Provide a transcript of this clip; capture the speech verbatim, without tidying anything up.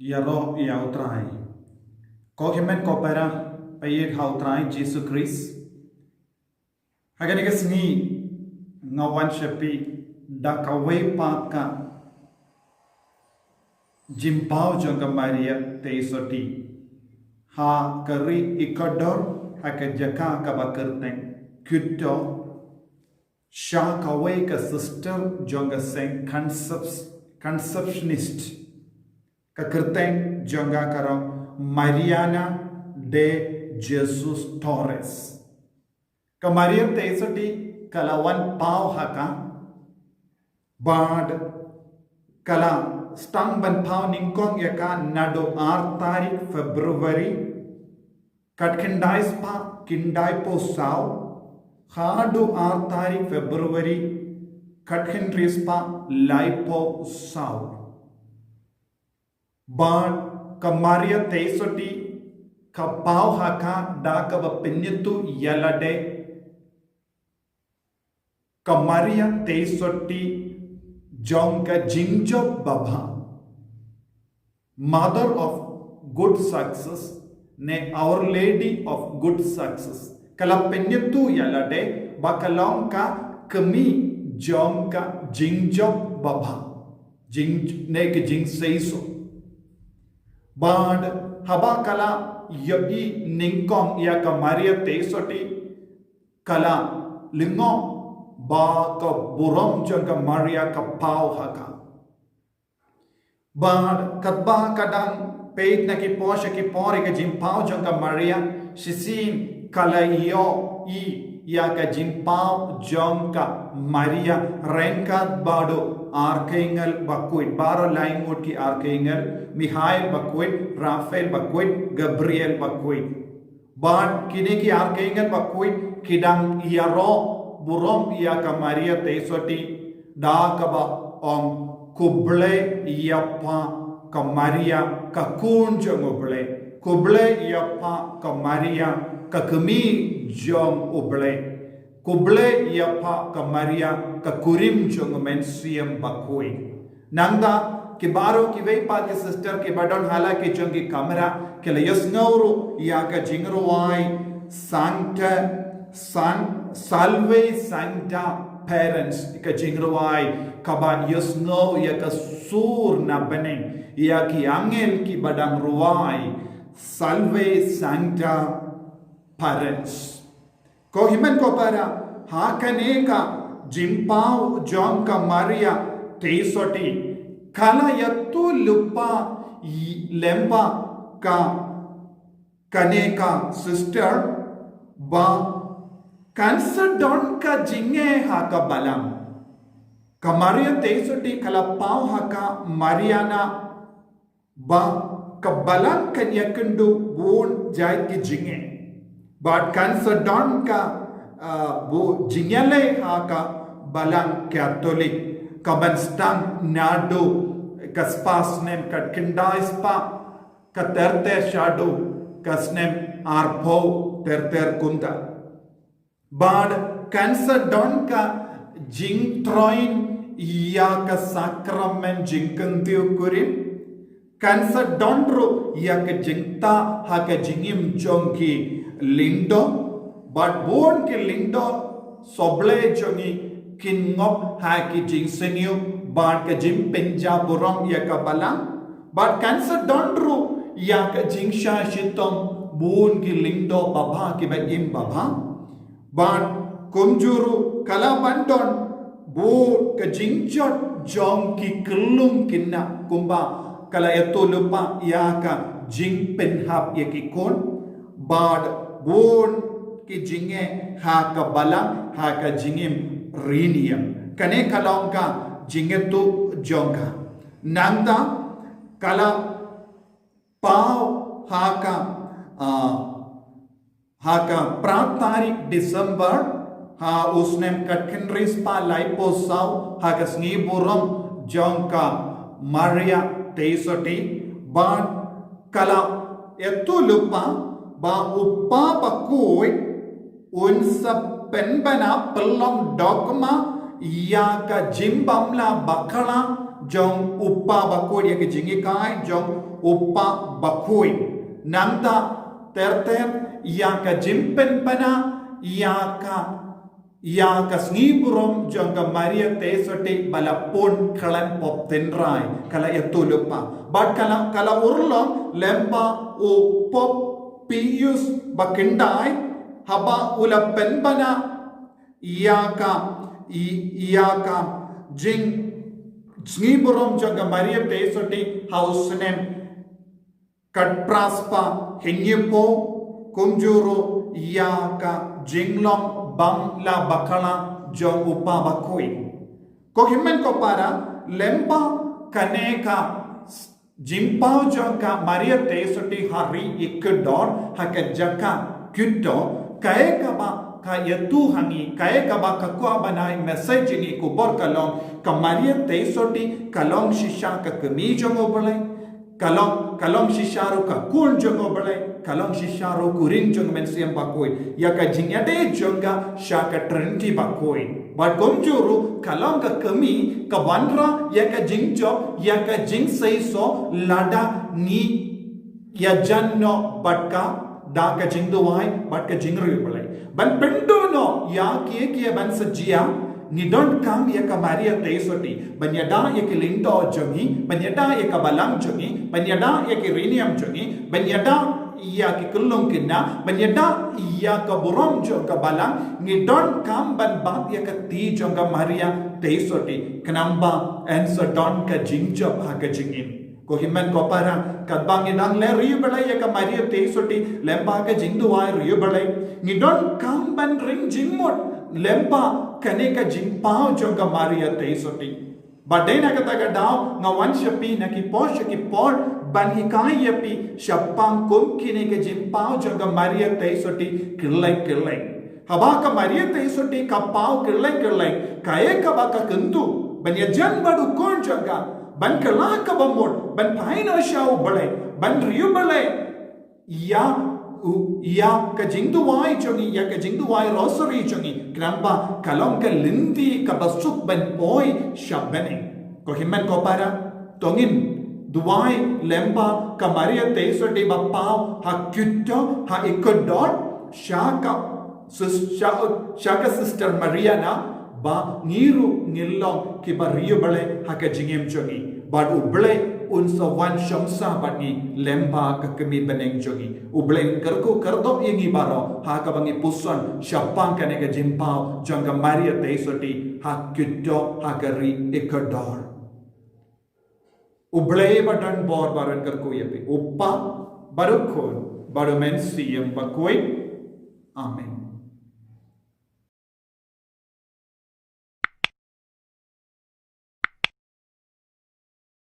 Ïaroh ïa U Trai. Ko hynmen ko para, ba ïeit ha U Trai Jisu Khrist. Ha kane ka sngi nga wan sha phi da kawei pat ka jingpaw jong ka Maria Theisotti. Ha ka ri Ecuador, ha ka jaka kaba kyrteng Quito, sha kawei ka sister jong ka seng Conceps-, Conceptionist. Ka kyrteng jong ka ka long Mariana de Jesus Torres. Ka Maria Theisotti ka la wan paw ha ka, bad ka la sdang ban paw nyngkong ïa ka naduh ar tarik February, khatkhyndai spah khyndaiphew saw, haduh ar tarik February, khatkhyndai spah laiphew saw. Bad ka Maria Theisotti ka paw ha ka da kaba pynïathuh ïa lade, ka Maria Theisotti jong ka jingjop babha, Mother of Good Success, ne Our Lady of Good Success. Ka la pynïathuh ïa lade ba ka long ka kmie jong ka jingjop babha, jing, ne ka jingseisoh. Bad haba ka la ïohi nyngkong ïa ka Maria Theisotti, ka la lyngngoh ba ka burom jong ka Maria ka paw ha ka. Bad katba ka dang peit na ki por sha ki por ïa ka jingpaw jong ka Maria, shisien ka la ïohi ïa ka jingpaw jong ka Maria ryngkat bad u archangel bakhuid, baroh laingut ki archangel, Michael bakhuid, Raphael bakhuid, Gabriel bakhuid. Bad kine ki archangel bakhuid ki dang ïaroh burom ïa ka Maria Theisotti da kaba ong, khublei ïa pha ka Maria ka khun jong U Blei. Khublei ïa pha ka Maria ka kmie jong U Blei. Khublei ïa pha ka Maria ka kurim jong U Mynsiem Bakhuid. Nangta ki baroh kiwei pat ki sister kiba don ha la ki jong ki kamra ki la ïohsngew ruh ïa ka jingrwai Sancta, San, Salve Sancta Parens, ka jingrwai kaba ïohsngew ïa ka sur na bneng, ïa ki angel kiba dang rwai Salve Sancta Parens. Ko hynmen ko para, ha kane ka jingpaw jong ka Maria Theisotti, ka la ïathuh lypa lem bad ka, kane ka sister ba kan sa don ka jingai ha ka balang. Ka Maria Theisotti ka la paw ha ka Mariana ba ka balang kan ïakynduh bun jait ki jingai. Bad kan sa don ka, ah, bun jingïaleh ha ka balang Katholik kaban sdang naduh ka spah snem khatkhyndai spah ka ter ter shaduh ka snem arphew ter ter kumta. Bad kan sa don ka jingtroiñ ïa ka sakramen jingkyntiew kurim. Kan sa don ruh ïa ka jingtah ha ka jingim jong ki lyngdoh. Bad bun ki lyngdoh sohblei jong ngi kin ngop ha ki jingsniew bad ka jingpynjah burom ïa ka balang. Bad kan sa don ruh ïa ka jingshah shitom bun ki lyngdoh babha kiba im babha. Bad kumjuh ruh ka la ban don bun ka jingjot jong ki khyllung khynnah kumba ka la ïathuh lypa ïa ka jingpynhap ïa ki khun. Bad bun ki jingai ha ka balang ha ka jingim riewniam. Kane ka long ka jingïathuh jong ka. Nangta ka la paw ha ka, ah, ha ka phra tarik December ha u snem khatkhyndai spah laiphew saw ha ka sngi burom jong ka Maria Theisotti bad ka la ïathuh lypa ba u Kpa Bakhuid un sa pynbna pynlong dogma ïa ka jingbymlah bakla jong u Kpa Bakhuid, ïa ka jinghikai jong U Pa Bakhuid. Nangta ter ter ïa ka jingpynbna ïa ka ïa ka sngi burom jong ka Maria Theisotti ba la pun khlem pop tynrai, ka la ïathuhlypa. Bad ka la, ka la urlong lem bad u Pope Pius ba khyndai, haba u la pynbna ïa ka, i-, ïa ka jingsngi burom jong ka Maria Theisotti ha u snem khatphra spah hynñiewphew, kumjuh ruh ïa ka jinglong bym lah bakla jong u Pa Bakhuid. Ko hynmen ko para, lem bad kane ka s-, jingpaw jong ka Maria Theisotti ha ri Ecuador, ha ka jaka Quito, kaei kaba ka ïathuh ha ngi, kaei kaba ka kwah ban ai message ha ngi, khubor ka long, ka Maria Theisotti ka long shisha ka kmie jong U Blei, ka long, ka long shisha ruh ka khun jong U Blei, ka long shisha ruh u kurim jong U Mynsiem Bakhuid. Ïa ka jingïadei jong ka sha ka Trinity Bakhuid. Bad kumjuh ruh ka long ka kmie ka wanrah ïa ka jingjop, ïa ka jingseisoh lada ngi ïajan noh bad ka da ka jingduwai bad ka jingriewblei. Ban pynduh noh ïa kiei kiei ban sa jia, ngi donkam ïa ka Maria Theisotti ban ïada ïa ki lyngdoh jong ngi, ban ïada ïa ka balang jong ngi, ban ïada ïa ki riewniam jong ngi, ban ïada ïa ki khyllung khynnah, ban ïada ïa ka burom jong ka balang. Ngi donkam ban bat ïa ka kti jong ka Maria Theisotti, khnang ba yn sa don ka jingjop ha ka jingim. Ko hynmen ko para, katba ngi dang leh riewblei ïa ka Maria Theisotti lem bad ka jingduwai riewblei, ngi donkam ban ring jingmut lem bad kane ka jingpaw jong ka Maria Theisotti. Bad dei na kata ka daw nga wan sha phi na ki por sha ki por ban hikai ïa phi shaphang kum kine ki jingpaw jong ka Maria Theisotti kylleng kylleng. Haba ka Maria Theisotti ka paw kylleng kylleng, kaei kaba ka kyntu? Ban ïajan bad u khun jong ka, ban kylla kaba mut, ban phai noh sha U Blei, ban riewblei ïa u, ïa ka jingduwai jong ngi, ïa ka jingduwai rosary jong ngi, khnang ba ka long ka lynti kaba suk ban poi sha bneng. Ko hynmen ko para, to ngin duwai lem bad ka Maria Theisotti ba paw ha Quito, ha Ecuador, sha ka sis-, sha, sha ka Sister Mariana, ba ngi ruh ngin long kiba riewblei ha ka jingim jong ngi. Bad U Blei un sa wan shong sah bad ngi lem bad ka kmie bneng jong ngi. U Blei un kyrkhu kyrdoh ïa ngi baroh ha kaba ngi puson shaphang kane ka jingpaw jong ka Maria Theisotti ha Quito, ha ka ri Ecuador. U Blei ba don bor ba un kyrkhu ïa phi. U Pa, bad u Khun, bad u Mynsiem Bakhuid. Amen.